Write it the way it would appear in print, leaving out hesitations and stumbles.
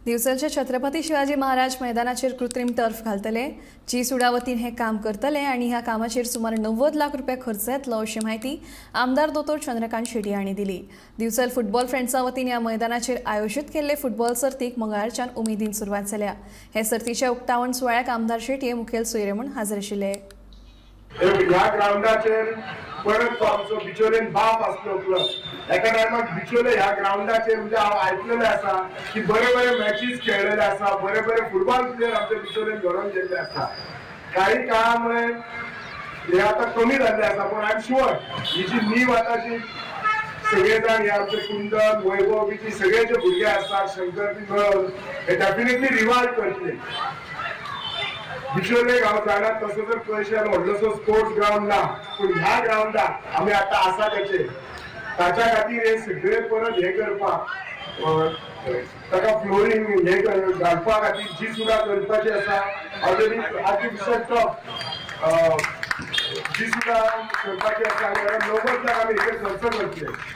दिवचलच्या छत्रपती शिवाजी महाराज मैदानाचेर कृत्रीम टर्फ घालतले. जी सुडा वतीन हें काम करतले आनी ह्या कामाचेर सुमार 90 लाख रुपया खर्च येतलो, अशी म्हायती आमदार दोतोर चंद्रकांत शेट्ये हांणी दिली. दिवचल फुटबॉल फ्रेंड्सा वतीन ह्या मैदानाचेर आयोजीत केल्ले फुटबॉल सर्तीक मंगळारच्यान उमेदीन सुरवात जाल्या. हे सर्तीच्या उक्तावण सुवाळ्याक आमदार शेट्ये मुखेल सोयरे म्हूण हाजीर आशिल्ले. ह्या ग्रावंडाचेर परत तो आमचो बिचोलेन बाप आसलो क्लब. एका टायमाक बिचोले ह्या ग्रावंडाचेर, म्हणजे हांव आयकलेलें आसा की बरे बरे मॅचीस खेळलेले आसा, बरे बरे फुटबॉल प्लेयर आमच्या बिचोलेन घडोवन गेल्ले आसा. काही काळामुळे हे आता कमी जाल्ले आसा, पूण I am sure ही जी नीव आतां जी सगळे जाण हे आमचे कुंदन, वैभव बी, सगळे जे भुरगे आसात, शंकर बी मेळून हे डेफिनेटली रिवाइव करतले. बिचोले हांव जाणा, तसो जर पळयशे जाल्यार व्हडलोसो स्पोर्ट्स ग्रावंड ना, पूण ह्या ग्रावंडाक आमी आतां आसा तेचे ताच्या खातीर हे सगळे परत हे करपाक, ताका फ्लोरींग हे घालपा खातीर जी सुद्दां करपाची आसा, ऑलरेडी आर्टिफिशियल टर्फ जी सुद्दां करपाची आसा आनी 90 लाख आमी हेचेर खर्च करतले.